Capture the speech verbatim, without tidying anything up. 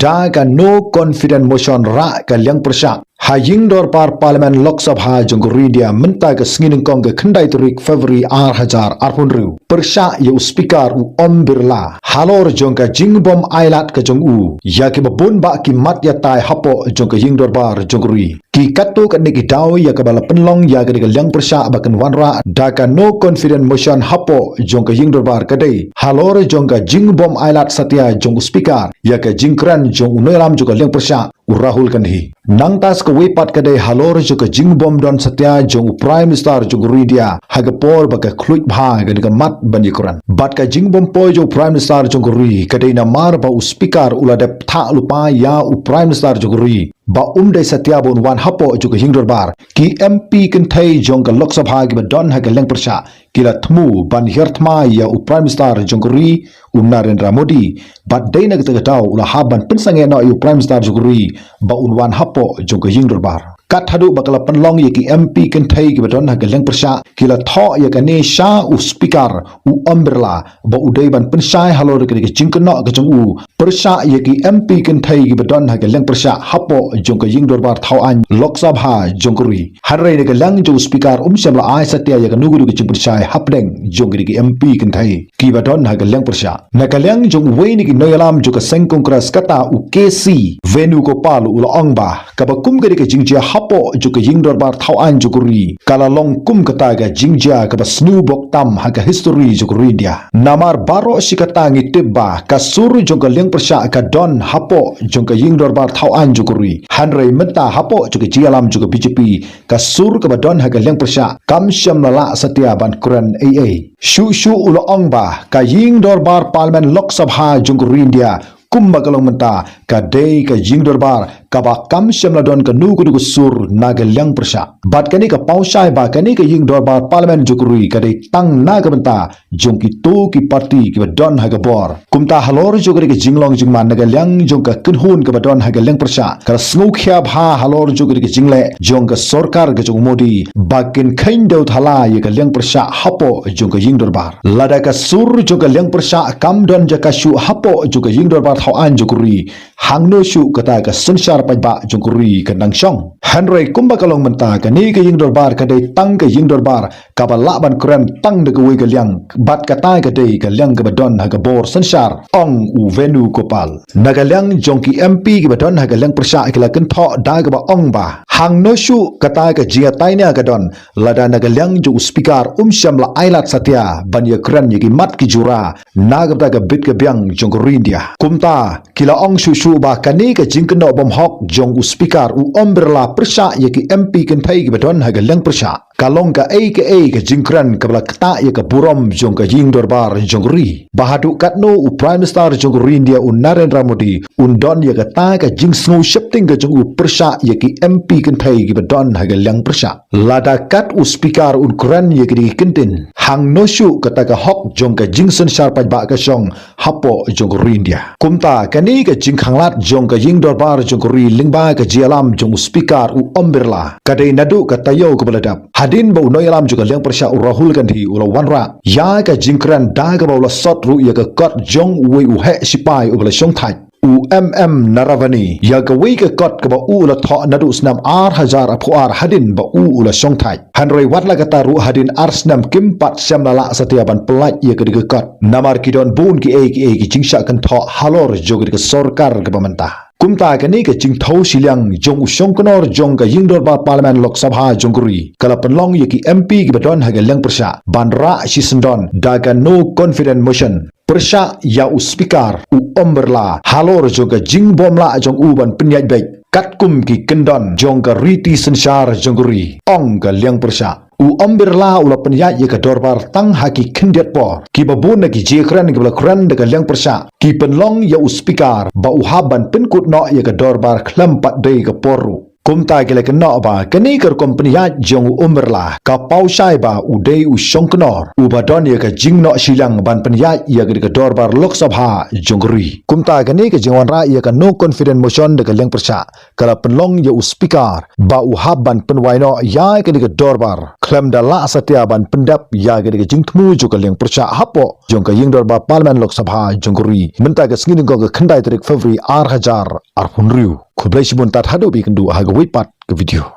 da ka no confidence motion rah ka liang pyrshah ha ïing dorbar Parliament Lok Sabha jong ka ri India mynta ka sngi nyngkong ka khyndai tarik February ar hajar arphew hynriew. Pyrshah ïa u Speaker u Om Birla halor jong ka jingbym ailad ka jong u ïa kiba bun bah ki mat ïatai hapoh jong ka ïing dorbar jong ka ri. Ki katto katne ki daw ïa kaba la pynlong ïa ka dei ka liang pyrshah ba kan wanrah da ka no confidence motion hapoh jong ka ïing dorbar ka dei halor jong ka jingbym ailad satia jong u Speaker ïa ka jingkren jong u nongïalam jong ka liang pyrshah u Rahul Gandhi. Nangta sa kawei pat ka dei halor jong ka jingbym don satia jong u Prime Minister jong ka ri India ha ka por ba ka khluit bha ka dei ka mat ban ïakren. Bad ka jingbym poi jong u Prime Minister jong ka ri ka dei namar ba u Speaker u la dep thah lypa ïa u Prime Minister jong ka ri ba um dei satia ba un wan hapoh jong ka ïing dorbar. Ki M P kynthei jong ka Lok Sabha kiba don ha ka liang pyrshah ki la thmu ban hiar thma ïa u Prime Minister jong ka ri u Narendra Modi. Bad dei na kata ka daw u la hap ban pynsangeh noh ïa u Prime Minister jong ka ri ba un wan hapoh jong ka ïing dorbar. Kat haduh ba ka la pynlong ïa ki M P kynthei kiba don ha ka liang pyrshah ki la thoh ïa kane sha u Speaker u Om Birla ba u dei ban pynshai halor ka dei ka jingkynnoh ka jong u pyrshah ïa ki M P kynthei kiba don ha ka liang pyrshah hapoh jong ka ïing dorbar thaw aiñ Lok Sabha jong ka ri. Hynrei na ka liang jong u Speaker um shym la ai satia ïa kano kano ka jingpynshai hapdeng jong ka dei ki M P kynthei kiba don ha ka liang pyrshah. Na ka liang jong uwei na ki nongïalam jong ka seng Congress kata u K C Venugopal u la ong ba kaba kum ka dei ka jingjia hapoh jong ka ïing dorbar thaw aiñ jong ka ri ka la long kum kata ka jingjia kaba sniew bok tam ha ka history jong ka ri India. Namar baroh shi katta ngi tip ba ka sur jong ka liang pyrshah ka don hapoh jong ka ïing dorbar thaw aiñ jong ka ri. Hynrei mynta hapoh jong ka jingïalam jong ka B J P ka sur kaba don ha ka liang pyrshah kam shym la lah satia ban kren ei ei. Shuh shuh u la ong ba ka ïing dorbar Parliament Lok Sabha jong ka ri India kumba ka long mynta ka dei ka ïing dorbar kaba kam shym la don kano kano ka sur na ka liang pyrshah. Bad kane ka paw shai ba kane ka ïing dorbar Parliament jong ka ri ka dei tang na ka bynta jong kito ki party kiba don ha ka bor. Kumta halor jong ka dei ka jinglong jingman na ka liang jong ka kynhun kaba don ha ka liang pyrshah ka la sngewkhia bha halor jong ka dei ka jingleh jong ka sorkar ka jong u Modi ba kin kheiñ dew thala ïa ka liang pyrshah hapoh jong ka ïing dorbar. Lada ka sur jong ka liang pyrshah kam don jaka shuh hapoh jong ka ïing dorbar thaw aiñ jong ka ri, hangno shuh kata ka synshar paidbah jong ka ri kan dang shong. Hynrei kumba ka long mynta kane ka ïing dorbar ka dei tang ka ïing dorbar kaba lah ban kren tang da kawei ka liang bad kata ka dei ka liang kaba don ha ka bor synshar, ong u Venugopal. Na ka liang jong ki M P kiba don ha ka liang pyrshah ki la kynthoh da kaba ong ba hangno shuh kata ka jingïatainia ka don lada na ka liang jong u Speaker um shym la ailad satia ban ïakren ïa ki mat ki jura na ka bynta ka bit ka biang jong ka ri India. Kumta ki la ong shuh shuh ba kane ka jingkynnoh bymhok jong u Speaker u Om Birla pyrshah ïa ki M P kynthei kiba don ha ka liang pyrshah ka long kaei kaei ka jingkren kaba la ktah ïa ka burom jong ka ïing dorbar jong ka ri. Ba haduh katno u Prime Minister jong ka ri India u Narendra Modi un don ïa kata ka jingsngew sheptieng ka jong u pyrshah ïa ki M P kynthei kiba don ha ka liang pyrshah. Lada kat u Speaker un kren ïa ka dei ka ktien hangno shuh kata ka hok jong ka jingsynshar paidbah ka shong hapoh jong ka ri India. Kumta kane ka jingkhanglad jong ka ïing dorbar jong ka ri lyngba ka jingïalam jong u Speaker u Om Birla ka dei naduh ka taïew kaba la dep hadien ba u nongïalam jong ka liang pyrshah u Rahul Gandhi u la wanrah ïa ka jingkren da kaba u la sot ruh ïa ka kot jong uwei u heh shipai uba la shongthait u M M Naravane ïa kawei ka kot kaba u la thoh naduh snem ar hajar arphew ar hadien ba u u la shongthait. Hynrei wat la kata ruh hadien ar snem kim pat shym la lah satia ban pyllait ïa ka dei ka kot namar ki don bun kiei kiei ki jingshah kynthoh halor jong ka dei ka sorkar kaba mynta. Kumta kane ka jingthew shiliang jong u shongknor jong ka ïing dorbar Parliament Lok Sabha jong ka ri ka la pynlong ïa ki M P kiba don ha ka liang pyrshah ban rah shisyndon da ka no confidence motion pyrshah ïa u Speaker u Om Birla halor jong ka jingbym lah jong u ban pynïaid beit katkum ki kyndon jong ka riti synshar jong ka ri, ong ka liang pyrshah. U Om Birla u la pynïaid ïa ka dorbar tang ha ki khyndiat por. Kiba bun na ki jingkren kiba la kren da ka liang pyrshah ki pynlong ïa u Speaker ba u hap ban pynkut noh ïa ka dorbar khlem pat dei ka por ruh. Kumta ki la kynnoh ba kane ka rukom pynïaid jong u Om Birla ka paw shai ba u dei u shongknor uba don ïa ka jingnoh shiliang ban pynïaid ïa ka dei ka dorbar Lok Sabha jong ka ri. Kumta kane ka jingwanrah ïa ka no confidence motion da ka liang pyrshah ka la pynlong ïa u Speaker ba u hap ban pynwai noh ïa ka dei ka dorbar khlem da lah satia ban pyndep ïa ka jingthmu jong ka liang pyrshah hapoh jong ka ïing dorbar Parliament Lok Sabha jong ka ri mynta ka sngi nyngkong ka khyndai tarik February ar hajar arphew hynriew. Khublei shibun, tad haduh ba ïakynduh ha kawei pat ka video.